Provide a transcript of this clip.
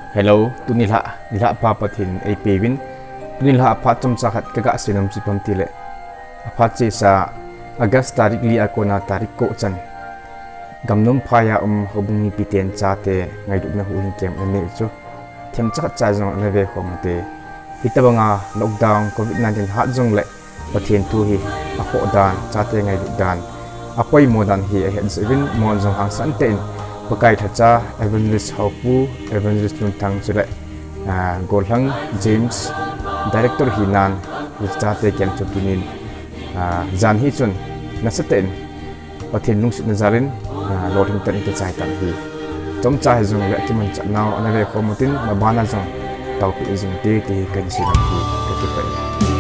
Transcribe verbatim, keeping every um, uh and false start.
Hello, tuni lha, nilhah pha Pathen in eipeuvin, tuni lha phat chomcha khat kaga seinom chu ipi ham itile, aphat chesa August tarik li a kona tarik ko chan, gamnom phaiya um houbung mipiten chate ngailutna huhhing camp ananei chu, themcha khat cha jong ana vekhom ute. Hitobanga lockdown covid nineteen hat jongle Pathen thu hi akhoh dan, chate ngailut dan, apoimo dan hi ahet jeh uvin, mon jong hangsan tah in Pakai lhacha Evangelist Haopu, Evangelist Lunthang chule, ah, Gollhang James, Director hinan, chate camp chu tunin, ah, jan hi chun nasatah in Pathen lungsetna jalin, ah, lolhing tah in kichai tan ahi. Chomcha hijongle kimanchah nau ana vekhom utin, mabana jong taopeh jing ute ti hi kahin seinom ahi, kakipah e.